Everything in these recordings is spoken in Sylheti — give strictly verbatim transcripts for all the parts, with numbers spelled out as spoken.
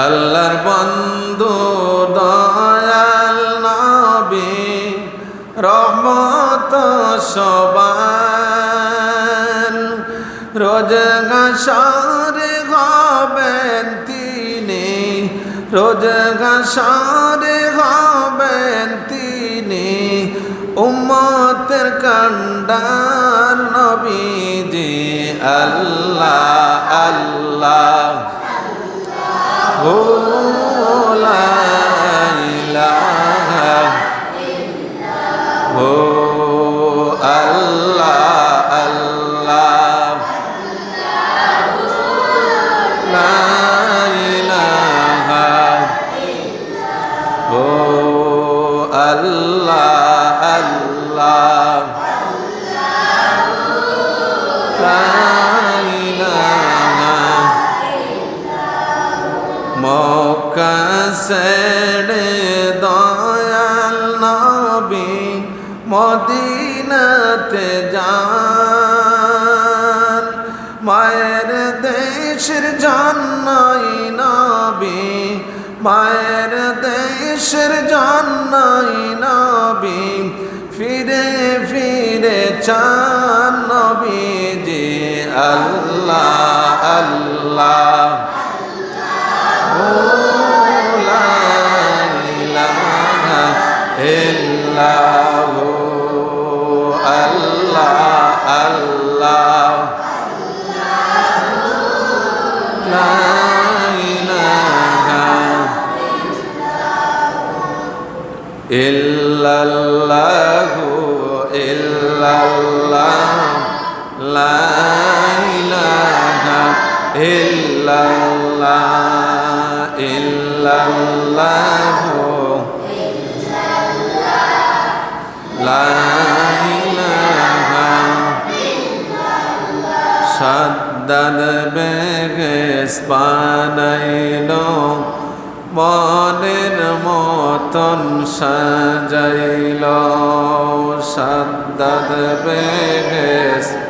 আল্লাহর বন্ধু দয়াল নবী, রহমত সবার। রোজ হাশরে হবেন তিনি, রোজ হাশরে হবেন তিনি, উম্মতের কান্ডার নবীজি। আল্লাহ, আল্লাহ। ও লা ইলাহা, ও আল্লাহ, আল্লাহ। লা ইলাহা, ও আল্লাহ, আল্লাহ। লা ইলাহা। মক্কা ছেড়ে দয়াল নবী মদিনাতে যান। মায়ের দেশের জন্যই নবী, মায়ের দেশের জন্যই নবী, ফিরে ফিরে চান নবীজি। আল্লাহ, আল্লাহ। ও লা ইলাহা ইল্লাল্লাহু। আল্লাহ, আল্লাহ। লা ইলাহা ইল্লাল্লাহু, ইল্লাল্লাহ। লা ইলাহা ইল্লাল্লাহ, ইল্লাল্লাহু। লা ইলাহা। সাদ্দাদ বেহেশত বানাইল, মনের মতন সাজাইল। সাদ্দাদ বেহেশত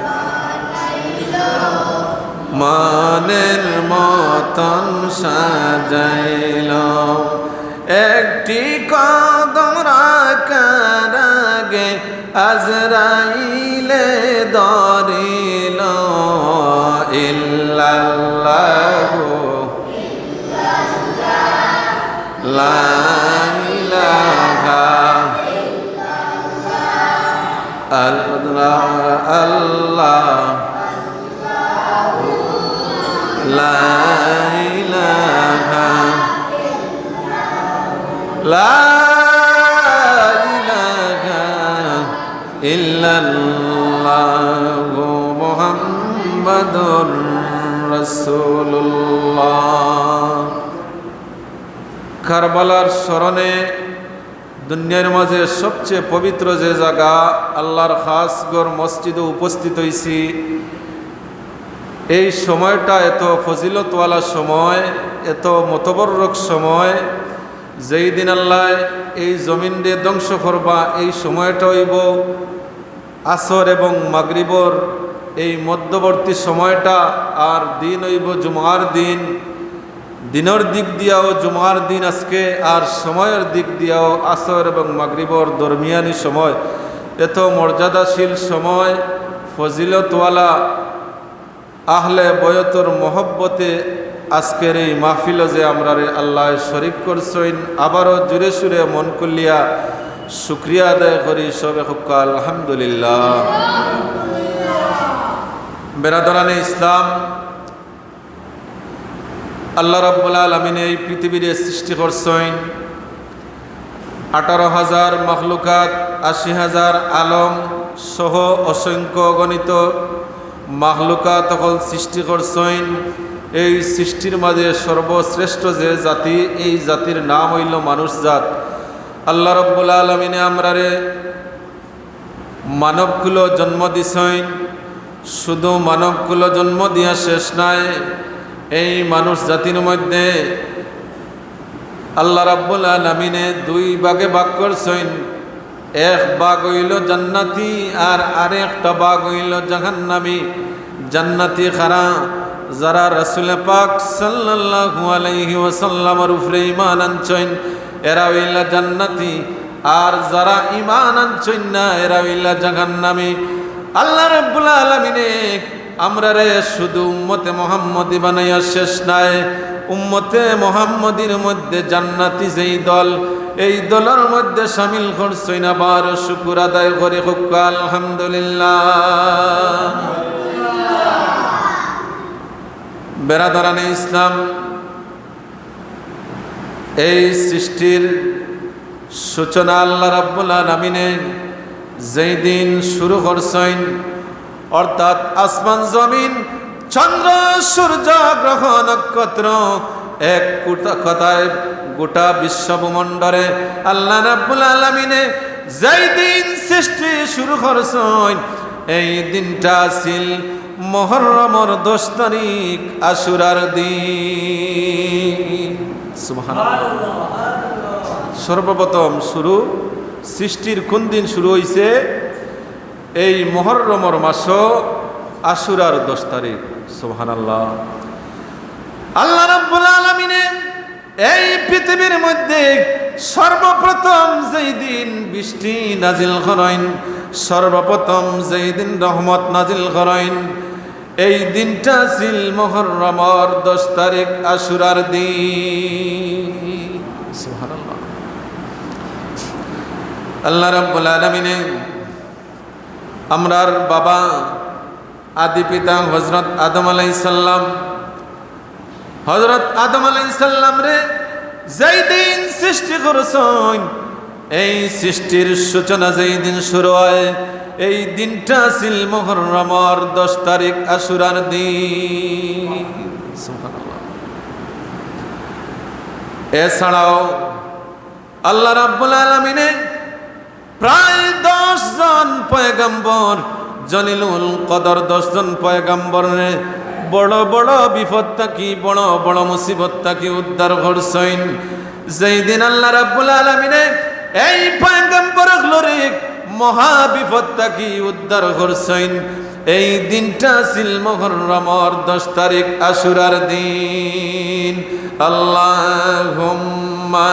মনের মতন সাজাইল। একটি কদম রাখার আগে আজরাইলে ধরিল। ইল্লাল্লাহু, লা ইলাহা। আল্লাহ, আল্লাহ। লা ইলাহা, লা ইলাহা ইল্লাল্লাহু মুহাম্মাদুর রাসূলুল্লাহ। কারবালার স্মরণে দুনিয়ার মাঝে সবচেয়ে পবিত্র যে জাগা, আল্লাহর খাস ঘর মসজিদো উপস্থিত হইছি, এই সময়টা এত ফজিলতওয়ালা সময়, এত মোতাবররক সময়, যেই দিন আল্লাহ এই জমিনরে ধ্বংস করবা, এই সময়টা হইব আসর এবং মাগরিবর এই মধ্যবর্তী সময়টা, আর দিন হইব জুমার দিন। দিনর দিক দিয়াও জুমার দিন আজকে, আর সময়র দিক দিয়াও আসর এবং মাগরিবর দরমিয়ানি সময়। এত মর্যাদাশীল সময়, ফজিলতওয়ালা, আহলে বয়তর মহব্বতে আজকের এই মাহফিলো যে আমরারে আল্লাহ শরিক করছইন, আবারও জুরে সুরে মন খুলিয়া শুকরিয়া আদায় করি সবে কউক্কা আলহামদুলিল্লাহ। বেরাদরানে ইসলাম, আল্লাহ রাব্বুল আলামিনে এই পৃথিবীরে সৃষ্টি করছইন, আঠারো হাজার মাখলুকাত, আশি হাজার আলম সহ অসংখ্য অগণিত মাখলুকাত অকল সৃষ্টি করছইন। এই সৃষ্টির মাঝে সর্বশ্রেষ্ঠ যে জাতি, এই জাতির নাম হইল মানুষ জাত। আল্লাহ রাব্বুল আলামিনে আমরারে মানবকুলো জন্ম দিছইন। শুধু মানবকুলো জন্ম দিয়া শেষ নাই, এই মানুষ জাতির মধ্যে আল্লাহ রাব্বুল আলামিনে দুই ভাগে ভাগ করছইন। এক ভাগ হইল জান্নাতি, আর আরেকটা ভাগ হইল জাহান্নামী। জান্নাতি কারা? যারা রাসূলে পাক সাল্লাল্লাহু আলাইহি ওয়াসাল্লামর উপরে ঈমান আনছইন, এরা অইলা জান্নাতি। আর যারা ঈমান আনছইন না, এরা অইলা জাহান্নামী। আল্লাহ রাব্বুল আলামিনে আমরারে শুধু উম্মতে মুহাম্মদী বানাইয়া শেষ নায়, উম্মতে মুহাম্মদীর মধ্যে জান্নাতি যেই দল, এই দলর মধ্যে শামিল করছইন। আবার শুকুর আদায় করি, কউক্কা আলহামদুলিল্লাহ। বেরাদরানে ইসলাম, এই সৃষ্টির সূচনা আল্লাহ রাব্বুল আলামিনে যেই দিন শুরু করছইন, অর্থাৎ আসমান জমিন, চন্দ্র, সূর্য, গ্রহ, নক্ষত্র, এক কুটা-, কথায় গোটা বিশ্বভূমণ্ডলে আল্লাহ রাব্বুল আলামিনে যেই দিন সৃষ্টি শুরু করছইন, এই দিনটা আছিল মুহররমর দশ তারিখ, আশুরার দিন। সুবহানাল্লাহ। সর্বপ্রথম শুরু, সৃষ্টির কোন দিন শুরু হইছে? এই মুহররমর মাসো আশুরার দশ তারিখ। সুবহানাল্লাহ। আল্লাহ রাব্বুল আলামিনে এই পৃথিবীর মধ্যে সর্বপ্রথম যেই দিন বৃষ্টি নাজিল করইন, সর্বপ্রথম যেই দিন রহমত নাজিল করইন, এই দিনটা আছিল মুহররমর দশ তারিখ, আশুরার দিন। সুবহানাল্লাহ। আল্লাহ রাব্বুল আলামিনে আমরার বাবা আদি পিতা হযরত আদম আলাইহিস সালাম, হযরত আদম আলাইহিস সালামরে যেই দিন সৃষ্টি করছইন, এই সৃষ্টির সূচনা যেই দিন শুরু হয়, এই দিনটা আছিল মুহররমর দশ তারিখ, আশুরার দিন। সুবহানাল্লাহ। এছাড়াও আল্লাহ রাব্বুল আলামিনে প্রায় দশ জন পয়গম্বর, জলিলুল কদর দশ জন পয়গম্বররে বড় বড় বিপদ থাকি, বড় বড় মুসিবত থাকি উদ্ধার করছইন। যেই দিন আল্লাহ রাব্বুল আলামিনে এই পয়গম্বর অকলরে মহা বিপদ থাকি উদ্ধার করছইন, এই দিনটা আছিল মুহররমর দশ তারিখ, আশুরার দিন। আল্লাহুম্মা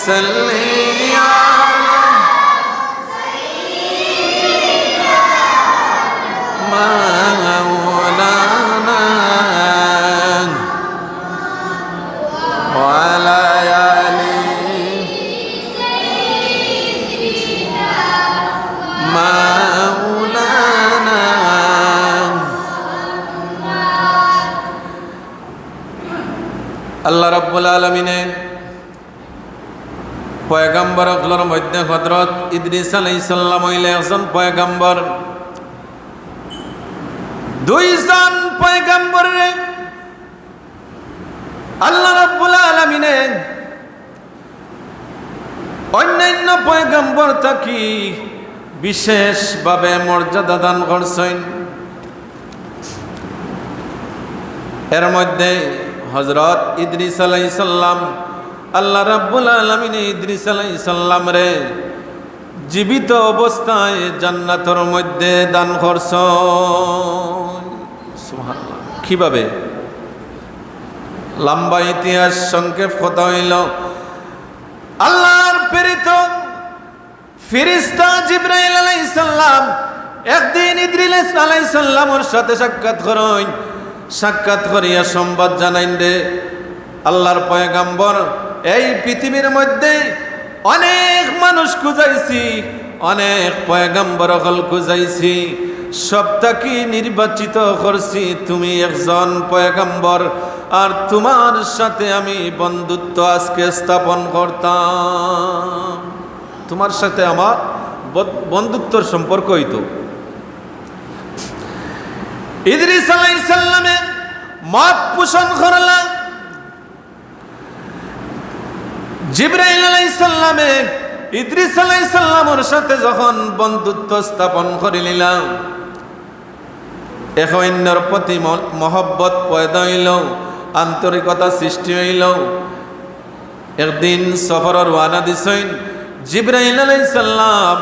সাল্লি আলা মাওলানা ওয়া আলা আলি মাওলানা। আল্লাহ রাব্বুল আলামিনে পয়গম্বর অকলর মধ্যে হযরত ইদ্রিস আলাইহিস সালাম অইলা একজন পয়গম্বর। দুইজন পয়গম্বররে আল্লাহ রাব্বুল আলামিনে অন্যান্য পয়গম্বর থাকি বিশেষভাবে মর্যাদা দান করছইন। এর মধ্যে হযরত ইদ্রিস আলাইহিস সালাম, আল্লাহ রাব্বুল আলামিনে ইদ্রিস আলাইহিস সালামরে জীবিত অবস্থায় জান্নাতর মধ্যে দান করছইন। সুবহানাল্লাহ। কিভাবে? লম্বা ইতিহাস, সংক্ষেপ কথা অইলো, আল্লাহর প্রেরিত ফিরিস্তা জিব্রাইল আলাইহিস সালাম একদিন ইদ্রিস আলাইহিস সালামর সাথে সাক্ষাৎ করইন। সাক্ষাৎ করিয়া সংবাদ জানাইন রে, আল্লাহর পয়গম্বর, এই পৃথিবীর মধ্যে অনেক মানুষ খুঁজাইছি, অনেক পয়গম্বর অকল খুঁজাইছি, সব থাকি নির্বাচিত করছি তুমি একজন পয়গম্বর, আর তোমার সাথে আমি বন্ধুত্ব আজকে স্থাপন করতাম, তোমার সাথে আমার বদ-, বন্ধুত্বর সম্পর্ক অইতো। ইদ্রিস আলাইহিস সালামে মত পোষণ করলা। জিব্রাইল আলাইহিস সালামে ইদ্রিস আলাইহিস সালামর সাথে যখন বন্ধুত্ব স্থাপন করিলিলা, এক অন্যর প্রতি ম-, মহব্বত পয়দা অইলো, আন্তরিকতা সৃষ্টি অইলো। একদিন সফরো রওয়ানা দিছইন জিব্রাইল আলাইহিস সালাম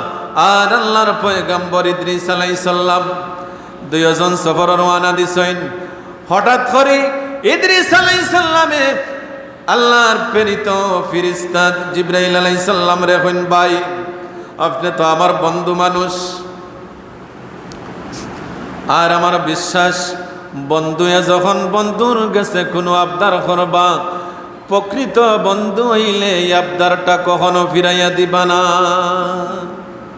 আর আল্লাহর পয়গম্বর ইদ্রিস আলাইহিস সালাম। দুইজন সফরো রওয়ানা দিছইন। হঠাৎ করি ইদ্রিস আলাইহিস সালামে আল্লাহর প্রেরিত ফিরিস্তা জিব্রাইল আলাইহিস সালামরে কইন, "ভাই, আপনে তো আমার বন্ধু মানুষ, আর আমার বিশ্বাস, বন্ধুয়ে যখন বন্ধুর গেছে কুনু আবদার করবা, প্রকৃত বন্ধু অইলে এই আবদারটা কখনো ফিরাইয়া দিবা না।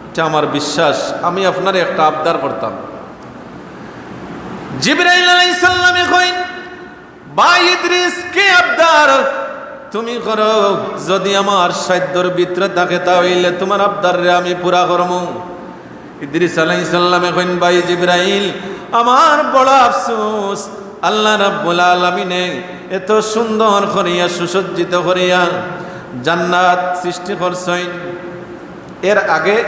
ইটা আমার বিশ্বাস, আমি আপনারে একটা আবদার করতাম।" জিব্রাইল আলাইহিস সালামে কইন, "ভাই ইদ্রিস, কি আবদার তুমি করো? যদি আমার সাধ্যর ভিতরে থাকে, তা অইলে তুমার আবদাররে আমি পুরা করমু।" ইদ্রিস আলাইহিস সালামে কইন, "ভাই জিব্রাইল, আমার বড় আফসোস, আল্লাহ রাব্বুল আলামিনে এত সুন্দর করিয়া, সুসজ্জিত করিয়া জান্নাত সৃষ্টি করছইন, এর আগে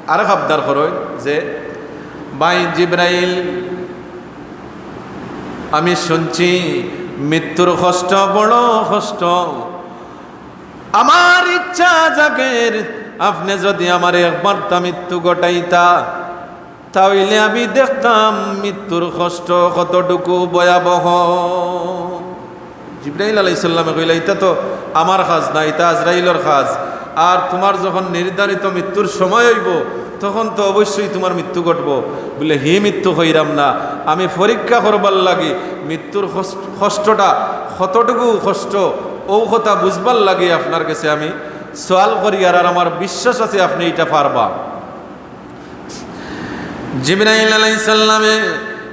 আরেক আবদার করইন যে, ভাই জিব্রাইল, আমি শুনছি মৃত্যুর কষ্ট বড় কষ্ট। আমার ইচ্ছা জাগের, আপনে যদি আমারে একবারতা মৃত্যু ঘটাইতা, তা অইলে আমি দেখতাম মৃত্যুর কষ্ট কতটুকু ভয়াবহ।" জিব্রাইল আলাইহিস সালামে কইলা, "ইটা তো আমার কাজ না, ইটা আজরাইলর কাজ। আর তুমার যখন নির্ধারিত মৃত্যুর সময় অইবো, তখন তো অবশ্যই তুমার মৃত্যু ঘটবো।" বলে, "হি মৃত্যু কইরাম না, আমি পরীক্ষা করবার লাগি মৃত্যুর কষ্ট-, কষ্টটা কতটুকু কষ্ট, অউ কথা বুঝবার লাগি আপনার গেছে আমি সওয়াল করিয়ার, আর আমার বিশ্বাস আছে আপনে ইটা পারবা।" জিব্রাইল আলাইহিস সালামে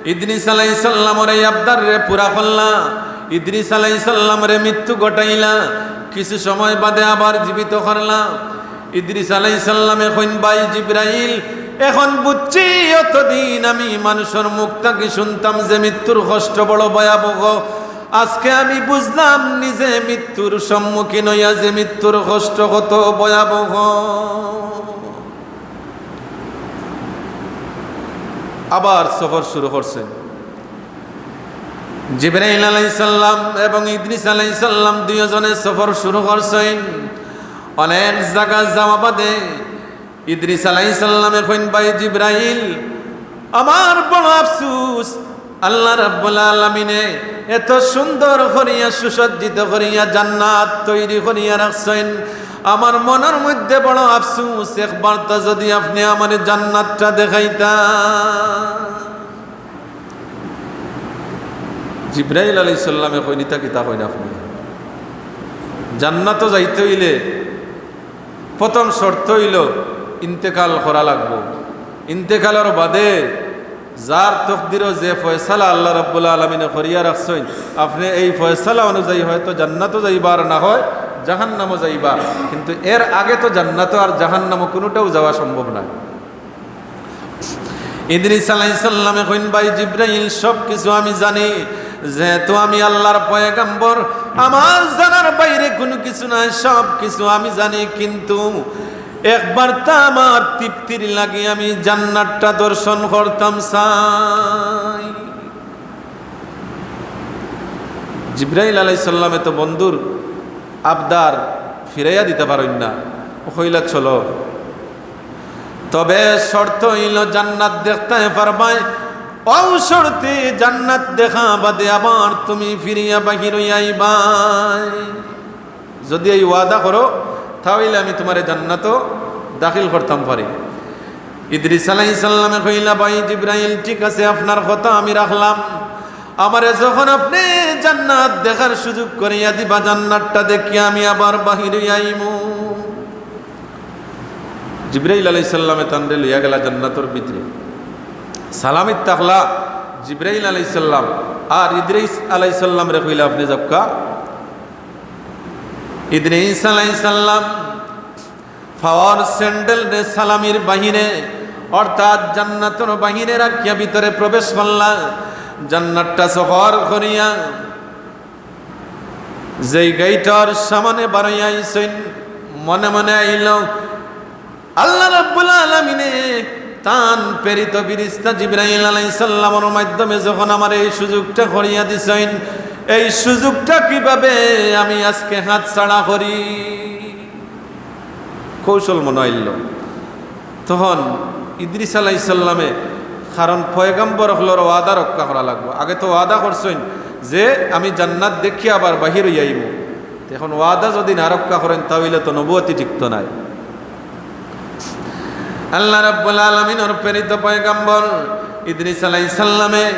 ইদ্রিস আলাইহিস সালামর এই আবদাররে পুরা করলা। ইদ্রিস আলাইহিস সালামরে মৃত্যু ঘটাইলা। কিছু সময় বাদে আবার জীবিত করলা। ইদ্রিস আলাইহিস সালামে কইন, "ভাই জিব্রাইল, এখন বুঝছি, অতদিন আমি মানুষর মুখ থাকি শুনতাম যে মৃত্যুর কষ্ট বড় ভয়াবহ। আজকে আমি বুঝলাম নিজে মৃত্যুর সম্মুখীন অইয়া যে মৃত্যুর কষ্ট কত ভয়াবহ।" আবার সফর শুরু করছইন। জিব্রাইল আলাইহিস সালাম এবং ইদ্রিস আলাইহিস সালাম দুইওজনে সফর শুরু করছইন। অনেক জাগা যাওয়া বাদে ইদ্রিস আলাইহিস সালামে কইন, "ভাই জিব্রাইল, আমার বড় আফসুস, আল্লাহ রাব্বুল আলামিনে এত সুন্দর করিয়া, সুসজ্জিত করিয়া জান্নাত তৈরি করিয়া রাখছইন। আমার মনর মধ্যে বড় আফসুস, একবারতা যদি আপনে আমারে জান্নাতটা দেখাইতা।" জিব্রাইল আলাইহিস সালামে কইন, "ইতা কিতা কইন আপনে? জান্নাতো যাইতে অইলে প্রথম শর্ত অইলো ইন্তেকাল করা লাগবো। ইন্তেকালর বাদে যার তকদিরো যে ফয়সালা আল্লাহ রাব্বুল আলামিনে করিয়া রাখছইন, আপনে এই ফয়সালা অনুযায়ী হয়তো জান্নাতো যাইবা আর না হয় জাহান্নামো যাইবা, কিন্তু এর আগে তো জান্নাতো আর জাহান্নামো কুনুটাও যাওয়া সম্ভব নায়।" ইদ্রিস আলাইহিস সালামে কইন, "ভাই জিব্রাইল, সব কিছু আমি জানি, যেহেতু আমি আল্লাহর পয়গাম্বর, আমার জানার বাইরে কুনু কিছু নাই, সব কিছু আমি জানি, কিন্তু একবারতা আমার তৃপ্তির লাগি আমি জান্নাতটা দর্শন করতাম চাই।" জিব্রাইল আলাইহিস সালামে তো বন্ধুর আবদার ফিরাইয়া দিতা পারইন না, কইলা, "চলো, তবে শর্ত অইলো জান্নাত দেখতায় পারবায়, অউ শর্তে জান্নাত দেখা বাদে আবার তুমি ফিরিয়া বাহির অইয়া আইবায়। যদি এই ওয়াদা করো, তা অইলে আমি তুমারে জান্নাতো দাখিল করতাম পারি।" ইদ্রিস আলাইহিস সালামে কইলা, "ভাই জিব্রাইল, ঠিক আছে, আপনার কথা আমি রাখলাম। আমারে যখন আপনে জান্নাত দেখার সুযোগ করিয়া দিবা, জান্নাতটা দেখিয়া আমি আবার বাহির অইয়া আইমু।" জিব্রাইল আলাইহিস সালামে তানরে লইয়া গেলা জান্নাতর ভিতরে। সালামিত থাকলা জিব্রাইল আলাইহিস সালাম, আর ইদ্রিস আলাইহিস সালামরে কইলা, "আপনে যাউক্কা।" ইদ্রিস আলাইহিস সালাম পাওর স্যান্ডেলরে সালামির বাহিরে, অর্থাৎ জান্নাতর বাহিরে রাখিয়া ভিতরে প্রবেশ করলা। জান্নাতটা সফর করিয়া যেই গেইটর সামনে বারইয়া আইছইন, মনে মনে আইলো, আল্লাহ রাব্বুল আলামিনে তান প্রেরিত ফিরিস্তা জিব্রাইল আলাইহিস সালামর মাধ্যমে যখন আমারে এই সুযোগটা করিয়া দিছইন, এই সুযোগটা কিভাবে আমি আজকে হাতছাড়া করি? কৌশল মনো আইলো। তখন ইদ্রিস আলাইহিস সালামে কারণ পয়গম্বর অকলর ওয়াদা রক্ষা করা লাগবো। আগে তো ওয়াদা করছইন যে আমি জান্নাত দেখিয়া আবার বাহির অইয়া আইমু। তে এখন ওয়াদা যদি না রক্ষা করইন, তা অইলে তো নবুয়তি টিকতো নায়। আল্লাহ রাব্বুল আলামিনর প্রেরিত পয়গম্বর ইদ্রিস আলাইহিস সালামে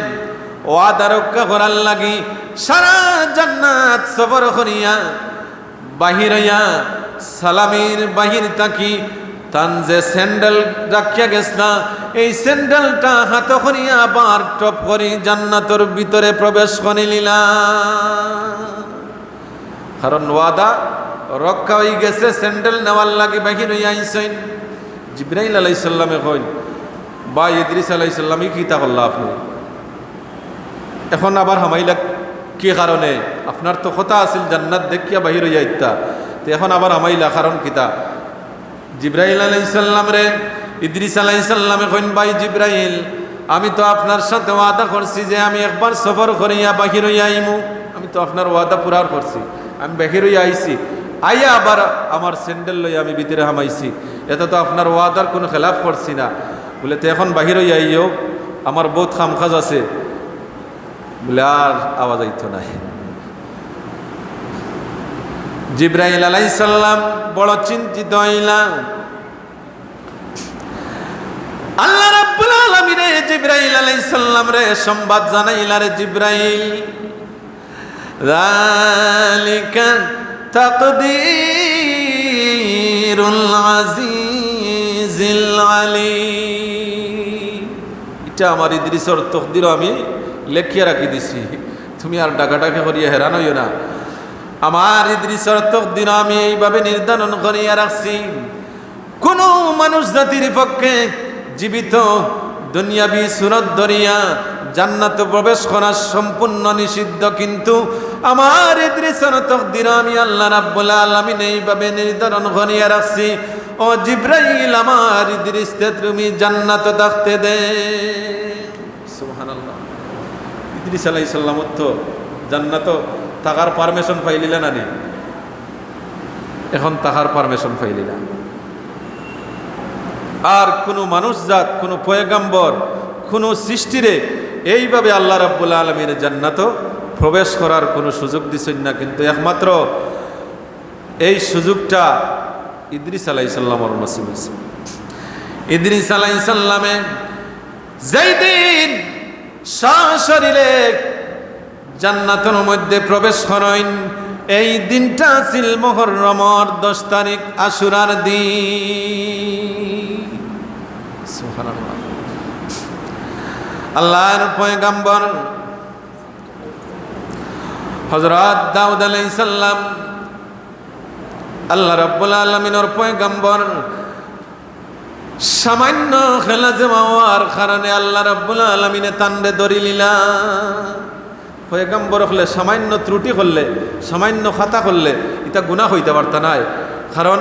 ওয়াদা রক্ষা করার লাগি সারা জান্নাত সফর করিয়া বাহির অইয়া সালামির বাহির থাকি তান যে স্যান্ডেল রাখিয়া গেছলা, এই স্যান্ডেলটা হাতো করিয়া আবার টপ করি জান্নাতর ভিতরে প্রবেশ করিলিলা। কারণ ওয়াদা রক্ষা অইগেছে, স্যান্ডেল নেওয়ার লাগি বাহির অইয়া আইছইন। জিব্রাইল আলাইহিস সালামে কইন, "ভাই ইদ্রিস আলাইহিস সালাম, ই কিতা করলা আপনে? এখন আবার হামাইলা কি কারণে? আপনার তো কথা আছিল জান্নাত দেখিয়া বাহির অইয়া আইতা, তে এখন আবার হামাইলা, কারণ কিতা?" জিব্রাইল আলাইহিস সালামরে ইদ্রিস আলাইহিস সালামে কইন, "ভাই জিব্রাইল, আমি তো আপনার সাথে ওয়াদা করছি যে আমি একবার সফর করিয়া বাহির অইয়া আইমু। আমি তো আপনার ওয়াদা পুরা করছি, আমি বাহির অইয়া আইছি, আইয়া আবার আমার স্যান্ডেল লইয়া আমি ভিতরে হামাইছি, এটা তো আপনার ওয়াদার কোনো খেলাফ করছি না।" বলে, "তে এখন বাহির অইয়া আইও, আমার বউত কাম কাজ আছে।" বলে, আর আওয়া যাইতো নায়। জিব্রাইল আলাইহিস সালাম বড় চিন্তিত অইলা। আল্লাহ রাব্বুল আলামিনে জিব্রাইল আলাইহিস সালামরে সংবাদ জানাইলা, "রে জিব্রাইল, যালিকা তাকদীরুল আজিজিল আলিম।" ইটা আমার ইদ্রিসর তকদিরো আমি লেখিয়া রাখি দিছি, তুমি আর ডাকাডাকি করিয়া হেরান অইও না। আমার ইদ্রিসর তকদিরো আমি এইভাবে নির্ধারণ করিয়া রাখছি, কোনো মানুষ জাতির পক্ষে জীবিত দুনিয়াবি সুরত ধরিয়া জান্নাত প্রবেশ করা সম্পূর্ণ নিষিদ্ধ, কিন্তু আমার ইদ্রিসর তকদিরো আমি আল্লাহ রাব্বুল আলামিন এইভাবে নির্ধারণ করিয়া রাখছি, ও জিব্রাইল, আমার ইদ্রিসরে তুমি জান্নাত থাকতে দে। সুবহানাল্লাহ। ইদ্রিস আলাইহিস সালাম তো জান্নাত থাকার পারমিশন পাইলিলা না নি? এখন থাকার পারমিশন পাইলিলা। আর কোনো মানুষ জাত, কোনো পয়গাম্বর, কোনো সৃষ্টিরে এইভাবে আল্লাহ রাব্বুল আলামিন জান্নাত প্রবেশ করার কোনো সুযোগ দিছইন না, কিন্তু একমাত্র এই সুযোগটা ইদ্রিস আলাইহিস সালামর নসিব অইছে। ইদ্রিস আলাইহিস সালামে যেই দিন সশরীরে জান্নাতর মধ্যে প্রবেশ করইন, এই দিনটা আছিল মুহররমর দশ তারিখ, আশুরার দিন। সুবহানাল্লাহ। আল্লাহর পয়গাম্বর হযরত দাউদ আলাইহিস সালাম, আল্লাহ রাব্বুল আলামিনর পয়গাম্বর, সামান্য খেলা জেমা অওয়ার কারণে আল্লাহ রাব্বুল আলামিনে তানরে ধরিলিলা। পয়গাম্বর অকলে সামান্য ত্রুটি করলে, সামান্য খাতা করলে, ইটা গুনাহ অইতা পারতা নায়, কারণ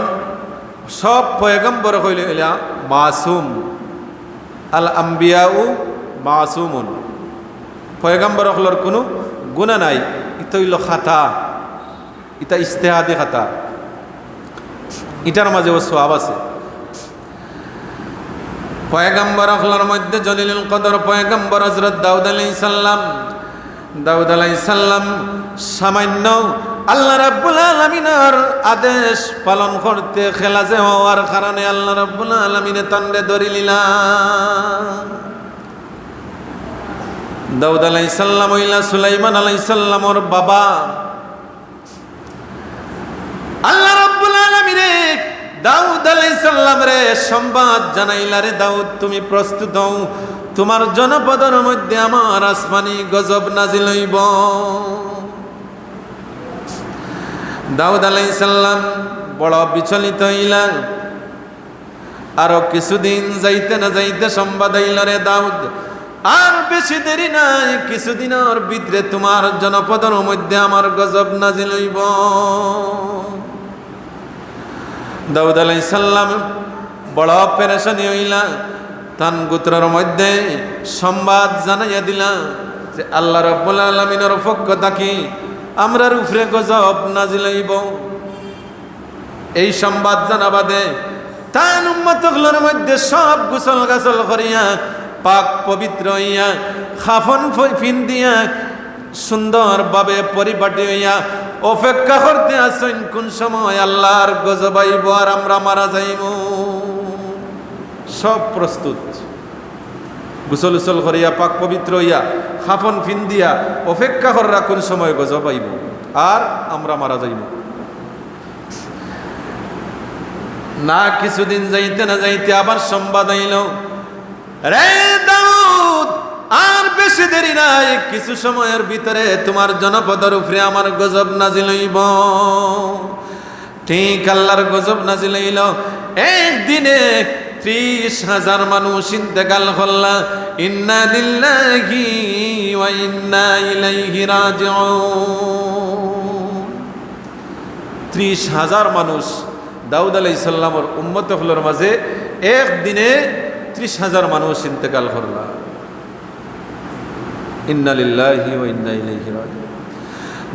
সব পয়গাম্বর অকল অইলা মাসুম, আল আম্বিয়াউ মাসুমুন, পয়গাম্বর অকলর কোনো গুনাহ নাই, ইটা অইলো খাতা। ইটা ইজতেহাদি খাতা, ইটার মাঝেও সওয়াব আছে। পয়গাম্বর অকলর মধ্যে জলিলুল কদর পয়গাম্বর হযরত দাউদ আলাইহিস সালাম। দাউদ আলাইহিস সালাম সামান্য আল্লাহ রাব্বুল আলামিনর আদেশ পালন করতে খেলা জেমা অওয়ার কারণে আল্লাহ রাব্বুল আলামিনে তানরে ধরিলিলা। দাউদ আলাইহিস সালাম অইলা সুলাইমান আলাইহিস সালামর বাবা। আল্লাহ রাব্বুল আলামিনে দাউদ আলাইহিস সালামরে সংবাদ জানাইলা, "রে দাউদ, তুমি প্রস্তুত অও, তুমার জনপদর মধ্যে আমার আসমানি গজব নাজিল অইবো।" দাউদ আলাইহিস সালাম বড় বিচলিত অইলা। আরো কিছুদিন যাইতে না যাইতে সংবাদ আইলো, "রে দাউদ, আর বেশি দেরি নাই, কিছুদিনর ভিতরে তুমার জনপদর মধ্যে আমার গজব নাজিল অইবো।" দাউদ আলাইহিস সালাম বড় পেরেশানি অইলা, তান গোত্রর মধ্যে সংবাদ জানাইয়া দিলা যে আল্লাহ রাব্বুল আলামিনর পক্ষ থাকি আমরার উপরে গজব নাজিল অইবো। এই সংবাদ জানা বাদে তান উম্মত অকলর মধ্যে সব গোসল গাসল করিয়া পাক পবিত্র অইয়া, কাফন ফ-, ফিন্দিয়া, সুন্দরভাবে পরিপাটি অইয়া অপেক্ষা করতে আছইন কোন সময় আল্লাহর গজব আইবো আর আমরা মারা যাইমু। সব প্রস্তুত, গোসল উসল করিয়া, পাক পবিত্র অইয়া, কাফন ফিন্দিয়া অপেক্ষা কররা কোন সময় গজব আইবো আর আমরা মারা যাইমু। না, কিছুদিন যাইতে না যাইতে আবার সংবাদ আইল, "রে দাউদ, আর বেশি দেরি নাই, কিছু সময়র ভিতরে তুমার জনপদর উপরে আমার গজব নাজিল অইবো।" ঠিক আল্লাহর গজব নাজিল অইল, একদিনে ত্রিশ হাজার মানুষ ইন্তেকাল করলা। ইন্না লিল্লাহি ওয়া ইন্না ইলাইহি রাজিউন। ত্রিশ হাজার মানুষ দাউদ আলাইহিস সালামর উম্মত অকলর মাঝে একদিনে ত্রিশ হাজার মানুষ ইন্তেকাল করলা। ইন্না লিল্লাহি ওয়া ইন্না ইলাইহি রাজিউন।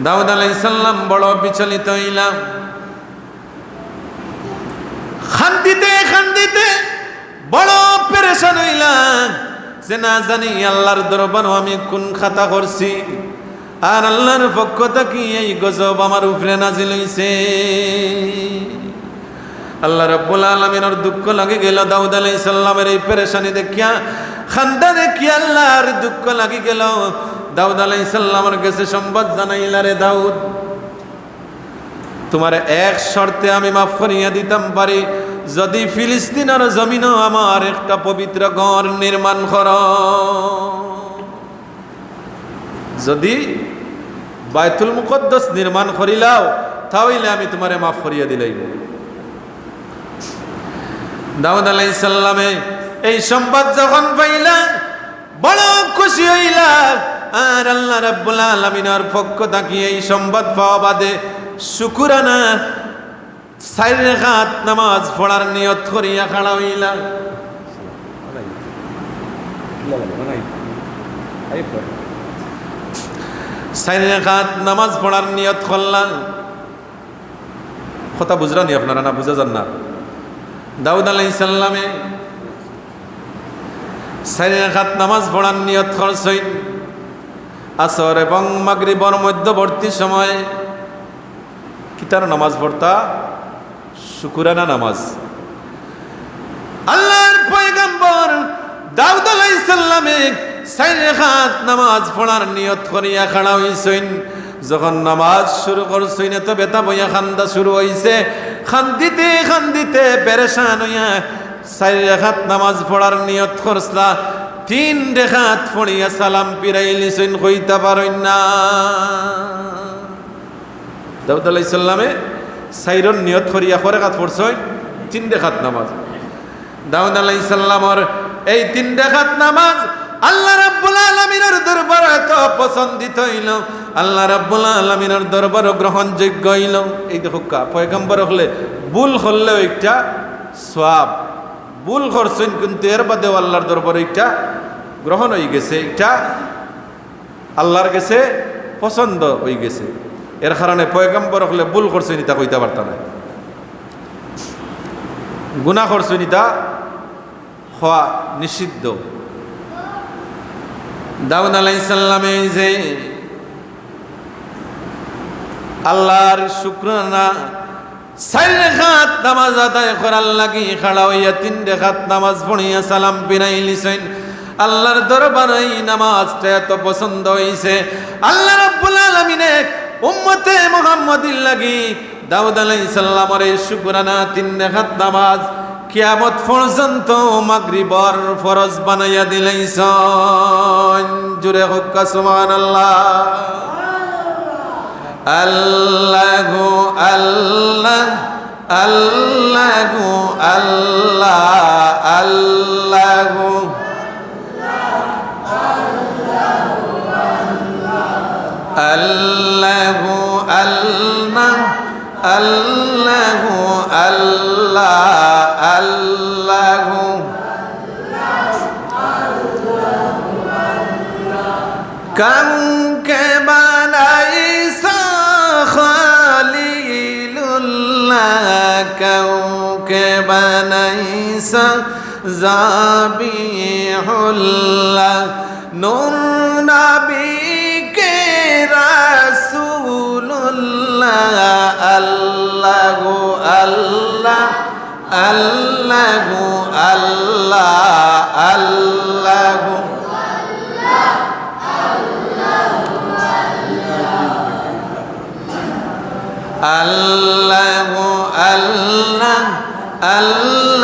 দাউদ আলাইহিস সালাম বড় বিচলিত অইলা, কান্দিতে কান্দিতে বড় পেরেশান অইলা যে না জানি আল্লাহর দরবারো আমি কোন খাতা করছি, আর আল্লাহর পক্ষ থাকি এই গজব আমার উপরে নাজিল অইছে। আল্লাহ রাব্বুল আলামিনর দুঃখ লাগি গেল দাউদ আলাইহিস সালামর এই পেরেশানি দেখিয়া, কান্দা দেখিয়া আল্লাহর দুঃখ লাগি গেল। দাউদ আলাইহিস সালামর গেছে সংবাদ জানাইলা, "রে দাউদ, তুমারে এক শর্তে আমি মাফ করিয়া দিতাম পারি, যদি ফিলিস্তিনর জমিনো আমার একটা পবিত্র ঘর নির্মাণ করো।" যদি বায়তুল মুকদ্দাস নির্মাণ করিলাও, তা অইলে আমি তুমারে মাফ করিয়া দিলাইমু। দাউদ আলাইহিস সালামে এই সংবাদ যখন পাইলা, বড় খুশি অইলা। আর আল্লাহ রাব্বুল আলামিনর পক্ষ থাকি এই সংবাদ পাওয়া বাদে শুকুরানা চাইর রাকাত নামাজ পড়ার নিয়ত করিয়া খাড়া অইলা। চাইর রাকাত নামাজ পড়ার নিয়ত করলা। কথা বুঝরা নি আপনারা, না বুঝা যার না? দাউদ আলাইহিস সালামে চাইর রাকাত নামাজ পড়ার নিয়ত করছইন। আসর এবং মাগরিবর মধ্যবর্তী সময়ে কিতার নামাজ পড়তা? শুকুরানা নামাজ। আল্লাহর পয়গম্বর দাউদ আলাইহিস সালামে চাইর রাকাত নামাজ পড়ার নিয়ত করিয়া খাড়া অইছইন। যখন নামাজ শুরু করছইন, এত বেতা বইয়া কান্দা শুরু অইছে। কান্দিতে কান্দিতে পেরেশান অইয়া চাইর রাকাত নামাজ পড়ার নিয়ত করছলা, তিন রাকাত পড়িয়া সালাম ফিরাইলিছইন, কইতা পারইন না। দাউদ আলাইহিস সালামে চাইরর নিয়ত করিয়া কয় রাকাত পড়ছইন? তিন রাকাত নামাজ। দাউদ আলাইহিস সালামর এই তিন রাকাত নামাজ আল্লাহ রাব্বুল আলামিনর দরবারো এত পছন্দিত অইল, আল্লাহ রাব্বুল আলামিনর দরবারো গ্রহণযোগ্য অইল। এই দেখউক্কা, পয়গম্বর অকলে ভুল করলেও একটা সওয়াব, ভুল করছইন কিন্তু এর বাদেও আল্লাহর দরবারো একটা গ্রহণ অইগেছে, একটা আল্লাহর গেছে পছন্দ অইগেছে। এর কারণে পয়গম্বর অকলে ভুল করছইন ইতা কইতা পারতা নায়, গুনাহ করছইন ইতা কওয়া নিষিদ্ধ। দাউদ আলাইহিস সালামে এই যে আল্লাহর শুকরানা চাইর রাকাত নামাজ আদায় করার লাগি খাড়া অইয়া তিন রাকাত নামাজ পড়িয়া সালাম ফিরাইলিছইন। আল্লাহর দরবারো এই নামাজটা এত পছন্দ অইছে, আল্লাহ রাব্বুল আলামিনে উম্মতে মুহাম্মদীর লাগি দাউদ আলাইহিস সালামর এই শুকরানা তিন রাকাত নামাজ কিয়ামত পর্যন্ত মাগরিবর ফরজ বানাইয়া দিলাইছইন। জুরে কউক্কা সুবহানাল্লাহ। আল্লাহু আল্লাহ, আল্লাহু আল্লাহ, আল্লাহু, আল্লাহু আল্লাহ, আল্লাহু আল্লাহ, আল্লাহু। কাউকে বানাইছ খলিলুল্লাহ, কাউকে বানাইছ জাবিহুল্লাহ, নূর নবী কে রাসূলুল্লাহ, আল্লাহু আল্লাহ, আল্লাহু আল্লাহ, আল্লাহু আল্লাহু আল্লাহ,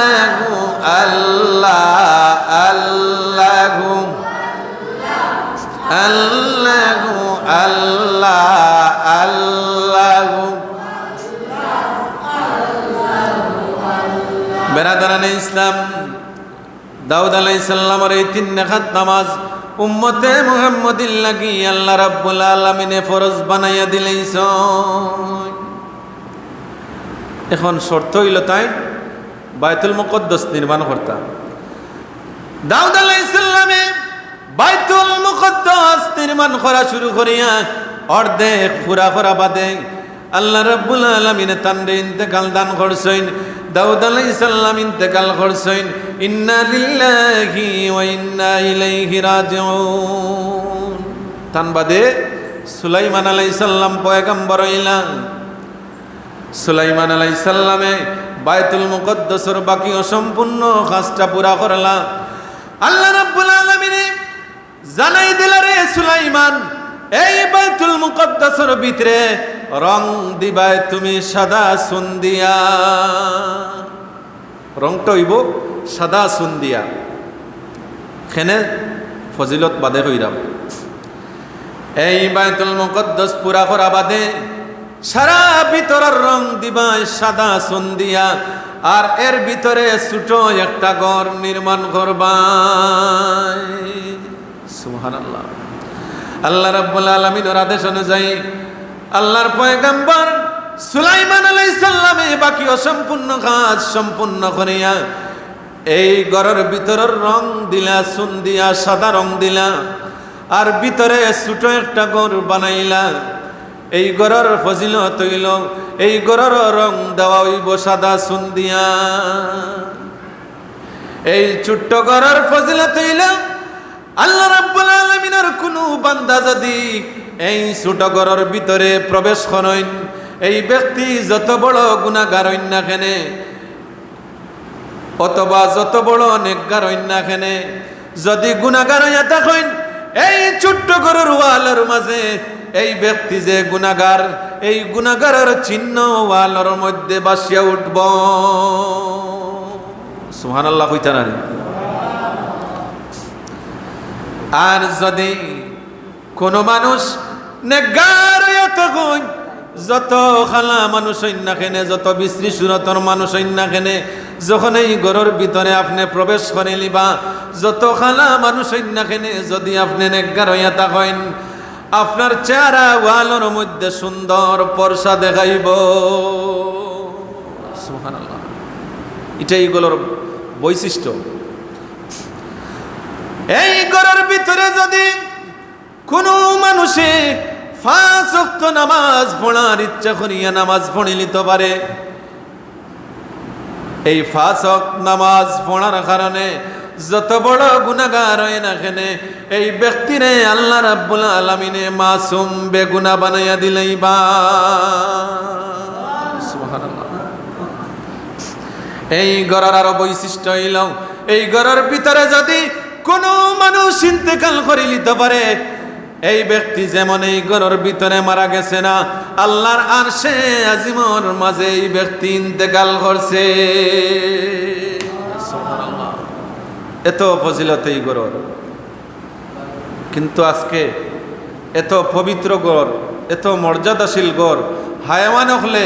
আল্লাহু আল্লাহ, আল্লাহু আল্লাহু আল্লাহ, আল্লাহু। বেরাদারানে ইসলাম, দাউদ আলাইহিস সালামর এই তিন রাকাত নামাজ উম্মতে মুহাম্মদীর লাগি আল্লাহ রাব্বুল আলামিনে ফরজ বানাইয়া দিলাইছইন। এখন শর্ত অইলো তাইন বায়তুল মুকাদ্দাস নির্মাণ করতা। দাউদ আলাইহিস সালামে বায়তুল মুকাদ্দাস নির্মাণ করা শুরু করিয়া অর্ধেক পুরা করা বাদে আল্লাহ রাব্বুল আলামিনে তানরে ইন্তেকাল দান করছইন। দাউদ আলাইহিস সালাম ইন্তেকাল করছইন। ইন্না লিল্লাহি ওয়া ইন্না ইলাইহি রাজিউন। তান বাদে সুলাইমান আলাইহিস সালাম পয়গম্বর অইলা। সুলাইমান আলাইহিস সালামে বায়তুল মুকাদ্দাসর বাকি অসম্পূর্ণ কাজটা পুরা করলা। আল্লাহ রাব্বুল আলামিনে জানাই দিলা, "রে সুলাইমান, এই বায়তুল মুকাদ্দাসর ভিতরে রং দিবায় তুমি সাদা চুন দিয়া।" রংটা অইবো সাদা চুন দিয়া। কেনে ফজিলত বাদে কইরাম। এই বায়তুল মুকাদ্দাস পুরা করা বাদে সারা ভিতরর রং দিবায় সাদা চুন দিয়া, আর এর ভিতরে ছোট একটা ঘর নির্মাণ করবায়। সুবহানাল্লাহ। আল্লাহ রাব্বুল আলামিনর আদেশ অনুযায়ী আল্লাহর পয়গম্বর সুলাইমান আলাইহিস সালামে বাকি অসম্পূর্ণ কাজ সম্পূর্ণ করিয়া এই ঘরর ভিতরর রং দিলা, চুন দিয়া, সাদা রং দিলা, আর ভিতরে ছোট একটা ঘর বানাইলা। এই ঘরর ফজিলত অইলো, এই ঘরর রং দেওয়া অইবো সাদা চুন দিয়া। এই ছোট্ট ঘরর ফজিলত অইলো, আল্লাহ রাব্বুল আলামিনর কুনু বান্দা যদি এই ছোট ঘরর ভিতরে প্রবেশ করইন, এই ব্যক্তি যত বড় গুনাহগার অইন না কেনে, অথবা যত বড় নেককার অইন না কেনে, যদি গুনাহগার অইয়া থাকইন, এই ছোট্ট ঘরর ওয়ালর মাঝে এই ব্যক্তি যে গুনাহগার, এই গুনাহগারর চিহ্ন ওয়ালর মধ্যে ভাসিয়া উঠবো। সুবহানাল্লাহ কইতা না নি? আর যদি কুনু মানুষ নেককার অইয়া থাকইন, যত কালা মানুষ অইন না কেনে, যত বিশ্রী সুরতর মানুষ অইন না কেনে, যখন এই ঘরর ভিতরে আপনে প্রবেশ করিলিবা, যত কালা মানুষ অইন না কেনে, যদি আপনে নেককার অইয়া থাকইন, আপনার চেহারা ওয়ালর মধ্যে সুন্দর ফর্সা দেখাইবো। সুবহানাল্লাহ। ইটা এই ঘরর বৈশিষ্ট্য। এই ঘরর ভিতরে যদি কুনু মানুষে পাঁচ ওয়াক্ত নামাজ পড়ার ইচ্ছা করিয়া নামাজ পড়িলিতো পারে, এই পাঁচ ওয়াক্ত নামাজ পড়ার কারণে যত বড় গুনাহগার অইন না কেনে, এই ব্যক্তিরে আল্লাহ রাব্বুল আলামিনে মাসুম বেগুনা বানাইয়া দিলাইবা। সুবহানাল্লাহ। এই ঘরর আরো বৈশিষ্ট্য অইলো, এই ঘরর ভিতরে যদি কুনু মানুষ ইন্তেকাল করিলিতো পারে, এই ব্যক্তি যেমন এই ঘরর ভিতরে মারা গেছে না, আল্লাহর আরশে আজিমর মাঝে এই ব্যক্তি ইন্তেকাল করছে। সুবহানাল্লাহ। এত ফজিলত এই ঘরর। কিন্তু আজকে এত পবিত্র ঘর, এত মর্যাদাশীল ঘর, হায়ওয়ান অকলে,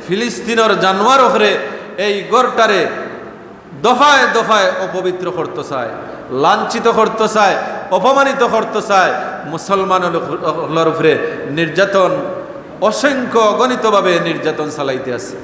ফিলিস্তিনর জানোয়ার অকলে এই ঘরটারে দফায় দফায় অপবিত্র করতো চায়, লাঞ্ছিত করতো চায়, অপমানিত করতো চায়, মুসলমান অকলর উপরে নির্যাতন, অসংখ্য অগণিতভাবে নির্যাতন চালাইতে আছে।